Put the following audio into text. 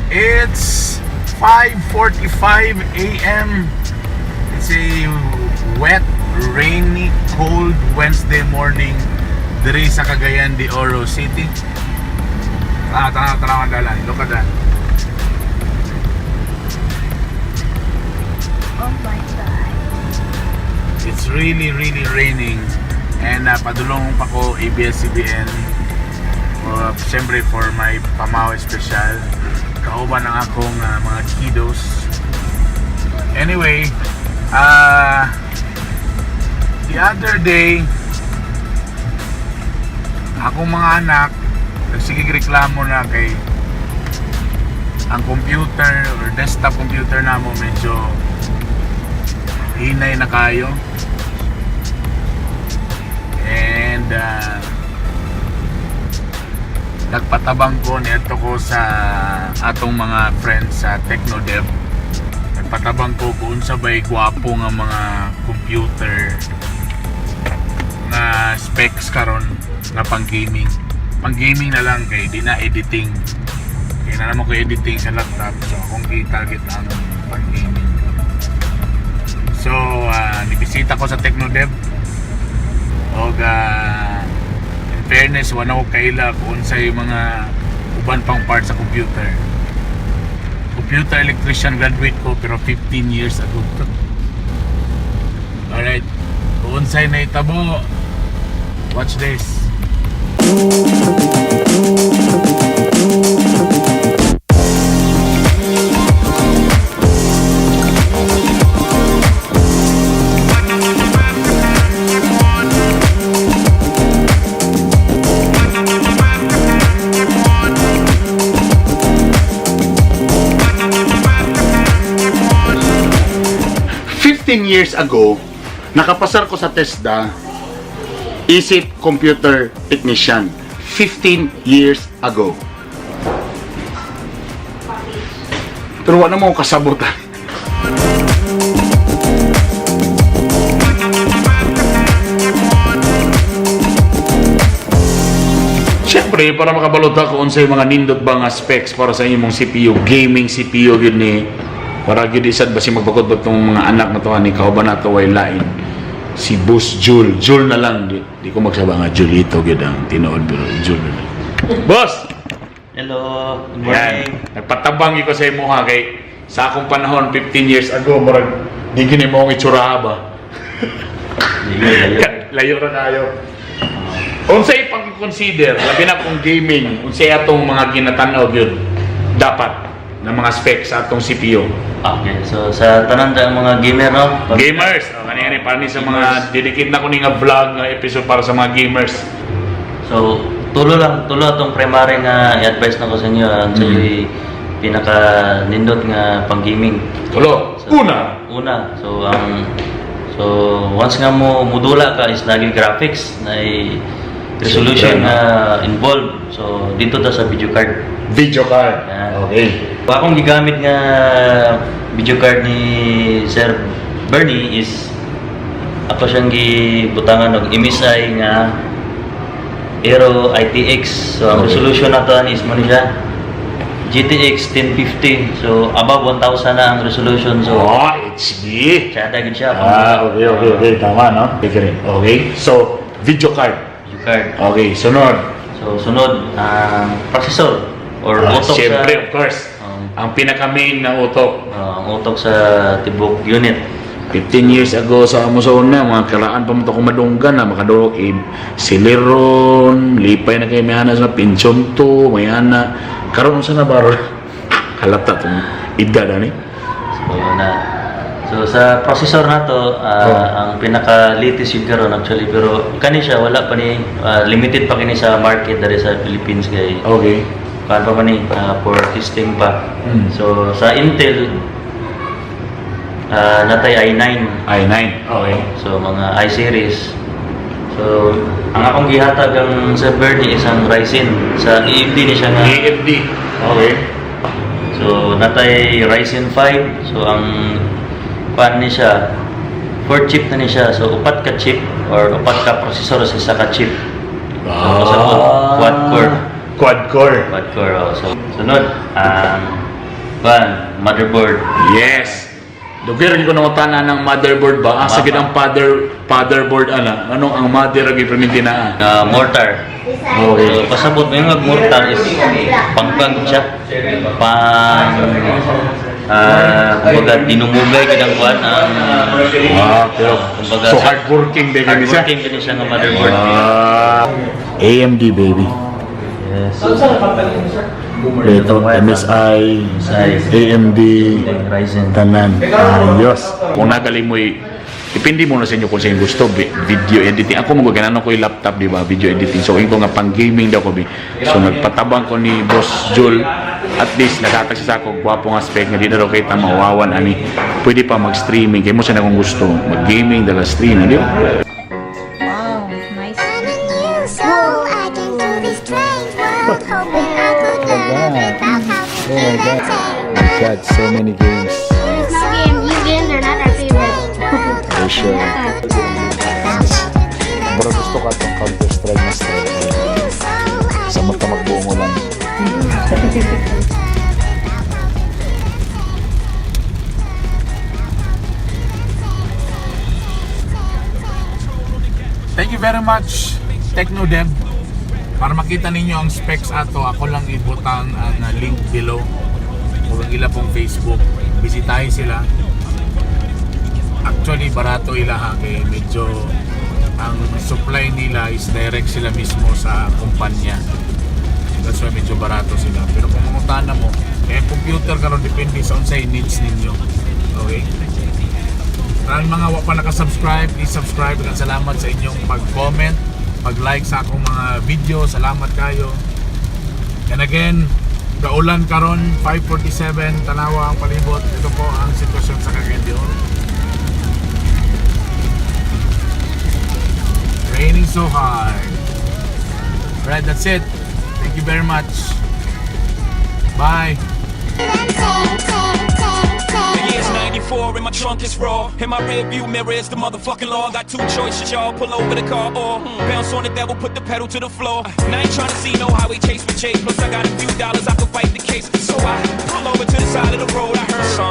It's 5:45 a.m. It's a wet, rainy, cold Wednesday morning diri sa Cagayan de Oro City. Ah, tanaw, tanaw ang dalan. Look at that. Oh my God. It's really, really raining. And padulong pa ko ABS-CBN. Siyempre for my Pamao special. Kauban ang akong mga kiddos. Anyway, the other day, akong mga anak, nagsigig reklamo na kay ang computer or desktop computer namo medyo hinay na kayo. And nagpatabang ko nito ko sa atong mga friends sa TechnoDev. Nagpatabang ko kung unsa bay gwapo nga mga computer nga specs karon nga pang gaming. Pang gaming na lang kay di na editing. Kay na naman ko editing sa laptop, so akong gi-target ang pang gaming. So, nibisita ko sa TechnoDev. Og in fairness, wala ko kaila kung unsay mga uban pang parts sa computer. Computer electrician graduate ko pero 15 years ago to. Alright. Kung unsay nahitabo, watch this. 15 years ago, nakapasar ko sa TESDA, isip computer technician. 15 years ago. Pero wala mo kasabot. Siyempre, para makabalot ako unsay mga nindot ba nga specs para sa imong CPU, gaming CPU gyud ni para gyud isad ba si magbakod ba tong mga anak na to ani kauban nato way lain. Si Boss Jul, Jul na lang di ko magsaba nga Julito gyud ang tinuod pero Jul na lang. Boss! Hello, good Ayan, morning. nagpatabang gyud ko sa imo ha kay sa akong panahon 15 years ago murag di gini mo ang itsura ba. Layo, layo. Layo ra kayo. Unsay pang-consider labi na kung gaming, unsay atong mga ginatan-aw gyud dapat na mga specs sa atong CPU? Okay, so sa tanan ang mga gamer, no? Gamers, oh, kani kani para ni sa mga dedicate na ko ni nga vlog nga episode para sa mga gamers. So, tulo lang, tulo atong primary nga i-advise na ko sa inyo ang sa pinaka nindot nga pang gaming. Tulo. So, Una. Una, so ang so once nga mo mudula ka is nagi graphics na resolution Siyempre, na involved. So dito ta sa video card. Video card. Yan. Okay. So, akong gigamit nga video card ni Sir Bernie is ako siyang gibutangan og MSI nga Aero ITX. So ang resolution nato ani is mo ni siya GTX 1050. So above 1000 na ang resolution. So Oh, HD. tsada gid siya. Ah, okay. Tama, no? Okay. Okay. So, video card. Video card. Okay, sunod. So sunod ang processor or Ah, utok siyempre, sa of course. Ang pinaka-main na utok. Ang utok sa tibok unit. 15 years ago sa amo sa una, mga karaan pa mo to kumadunggan na makadulog eh, Celeron, lipay na kay may ana sa Pentium 2, may ana. Karon unsa na baro? Halata tong edad ani. So na So sa processor nato ang pinaka latest yung karon actually, pero kani siya wala pa ni limited pa kini sa market diri sa Philippines kay kuan pa man ni for testing pa. So sa Intel natay i9. I9. Okay. So mga i series. So ang akong gihatag ang sa Bernie is ang Ryzen sa AMD ni siya nga. AMD. Okay. So natay Ryzen 5. So ang kuan ni siya 4 chip na ni siya. So upat ka chip or upat ka processor sa isa ka chip. So pasabot quad core. Quad core. Quad core. Oh. So sunod ang Kuan, motherboard. Yes. Dugay ra ko nangutana ng motherboard ba? Asa gid ang fatherboard ana? Anong ang mother ra gid perminti naa? Mortar. Okay. So, pasabot mo yung mortar is pangpang siya. Pang kumbaga dinumugay gid ang kuan ang Ah, pero kumbaga so hardworking din kami siya. Hardworking gid siya nga motherboard. Ah, AMD, baby. Yes. Ito, MSI, MSI. AMD, Ryzen. tanan. Ayos. Kung nagaling mo, depende mo na sa inyo kung sa inyo gusto, video editing. Ako mo ganano ko yung laptop, di ba? Video editing. So, ko nga pang gaming daw ko, bi. So, nagpatabang ko ni Boss Jul. At least, nakatag siya sa ako, gwapo nga spec, nga di na daw kita mawawan, ani. Pwede pa mag-streaming. Kaya mo siya na kung gusto. Mag-gaming, dala streaming, di ba? Wow, nice. I'm a new soul. I came to this strange world hoping I could learn a bit about how to Oh my give God. and take. God, so many games. There's no game. You games are not our favorite. For sure. Pero gusto ka itong Counter-Strike na style. Sa mata magbuong ulan. Thank you very much, TechnoDev. Para makita ninyo ang specs ato, ako lang ibutang ang link below. O ang ila pong Facebook. Bisitahin sila. Actually, barato ila ha. Kay medyo ang supply nila is direct sila mismo sa kumpanya. That's why medyo barato sila. Pero kung mangutana mo, eh computer karon depende sa unsay needs ninyo. Okay? Ang mga wa pa nakasubscribe, please subscribe. At salamat sa inyong pag-comment, pag-like sa akong mga video. Salamat kayo. And again, gaulan karon 5:47, tanawa ang palibot. Ito po ang sitwasyon sa Cagayan de Oro. Raining so hard. Alright, that's it. Thank you very much. Bye. The year's 94 and my trunk is raw. In my rear view mirror is the motherfucking law. Got two choices, y'all. Pull over the car or bounce on the devil, put the pedal to the floor. And I ain't trying to see no highway chase with Jay. Plus, I got a few dollars, I could fight the case. So I pull over to the side of the road. I heard. Son.